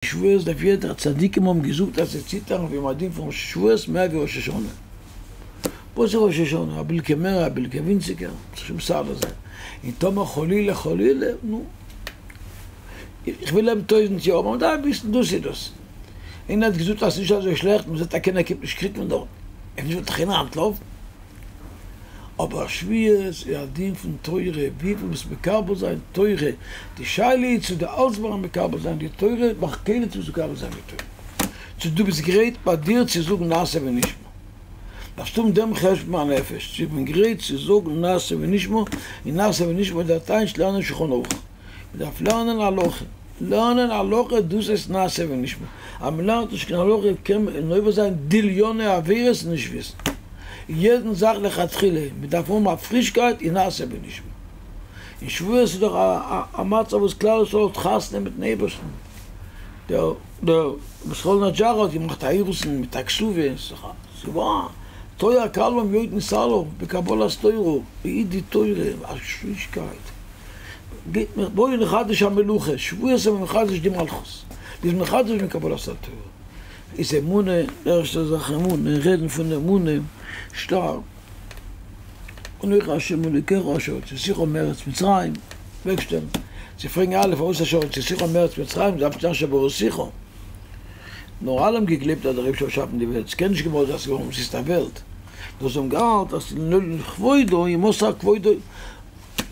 שבועות דארף יעדער, צדיקים האבן געזאגט אז זיי ציטערן פון דעם דין פון שבועות מער ווי ראש השנה. וואס איז ראש השנה? א בילקע מער א בילקע ווינציגער, זיך שוין מסדר זיין. און טאמער חלילה חלילה, נו. איך וויל לעבן טויזענט יאר, אבער מ'דארף וויסן דאס איז דאס. איינער האט געזאגט אז ס'נישט אזוי שלעכט, מ'זעט אז קיינער קומט נישט קריגט מען דארט. אויב נישט וואלט דאך איינער אנטלאפן. אבער שבועות איז א דין פון תורה, וויפיל ביסט מקבל זיין תורה, די שאלה איז צו דו האלטסט ביים מקבל זיין די תורה, מאך כלים צו מקבל זיין די תורה, צו דו ביסט גרייט ביי דיר צו זאגן נעשה ונשמע, דארפסט האבן דעם חשבון הנפש, צו איך בין גרייט צו זאגן נעשה ונשמע, און נעשה ונשמע איז דער טייטש לערנען שולחן ערוך. מען דארף לערנען הלכה, לערנען הלכה דאס איז נעשה ונשמע, אז מען לערנט נישט קיין הלכה קען מען עובר זיין ביליאנע עבירות און נישט וויסן יעדן זאך לכתחילה, מען דארף האבן א פרישקייט אין נעשה ונשמע, און שבועות איז דאך א מצב וואס כלל ישראל האט חתונה מיטן אייבערשטן, דער דער ר' ישראל נאדזשארער האט געמאכט א אירוסין מיט א כתובה, ס'איז געווארן תואר כלה מיעוט נסתלק בקבלת תורה, ווי איז די תורה, א פרישקייט. גייט מען בואו נחדש המלוכה, שבועות איז מען מחדש די מלכות, מ'איז מחדש מיט קבלת התורה, איז אמונה, די ערשטע זאך אמונה, רעדן פון אמונה שטארק, אנכי השם אלוקיך אשר הוצאתיך מארץ מצרים, אוועקשטעלן, זיי פרעגן אלע פארוואס אשר הוצאתיך מארץ מצרים, דארף שטיין אשר בראתיך, נאר אלע האבן געגלייבט אז דער אייבערשטער האט באשאפן די וועלט, ס'קען נישט געווארן אז ס'איז געווארן אומזיסט א וועלט, נאר זיי האבן געהאלט אז לכבודו ומסר כבודו.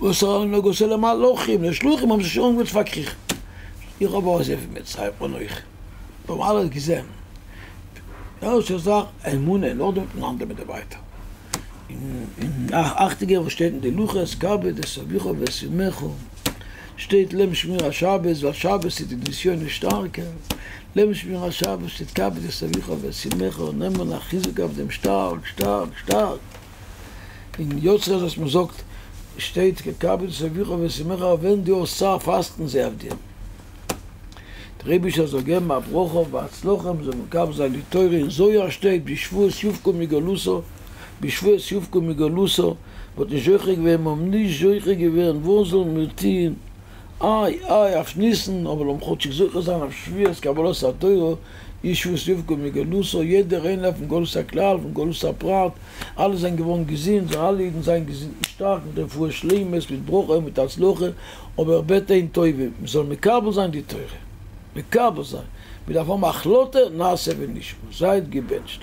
ומסר הנהגתו למלאכים, לשלוחים האבן זיי שוין אנגעהויבן צו פארקריכן. איך האב ארויס פון מצרים אנכי. מיר האבן אלעס געזען. די ערשטע זאך אמונה, נאכדעם מיטן אנדערע מיט די ווייטער. און אכטונג געבן וואס שטייט אין די לוחות, כבד את אביך ואת אמך. שטייט לעבן שמירת שבת, ווייל שבת איז די נסיונות שטארקער. לעבן שמירת שבת שטייט כבד את אביך ואת אמך, נעמען א חיזוק אויף דעם שטארק, שטארק, שטארק. אין יוצרות וואס מען זאגט שטייט כבד את אביך ואת אמך ווען דו האסט צער פאסטן זיי אויף דיר, דער אייבישטער זאל געבן א ברכה והצלחה מען זאל מקבל זיין די תורה, אין זוהר שטייט בשבועות יופקו מגלותא, בשבועות יופקו מגלותא, מען האט נישט זוכה געווען, מיר האבן נישט זוכה געווען, וואס זאלן מיר טוהן, איי איי אויף ניסן, אבער לאמיר כאטשיג זוכה זיין אויף שבועות קבלת התורה, בשבועות יופקו מגלותא, יעדער איינער פון גלות הכלל פון גלות הפרט, אלע זענען געווארן געזונט, זאלן אלע אידן זיין געזונט און שטארק, מיט רפואה שלימות, מיט ברכה און מיט הצלחה, אבער איך בעט איין טובה, מען זאל מקבל זיין די תורה, מקבל זיין, מען דארף האבן החלטה נעשה ונשמע, זייט געבענטשט.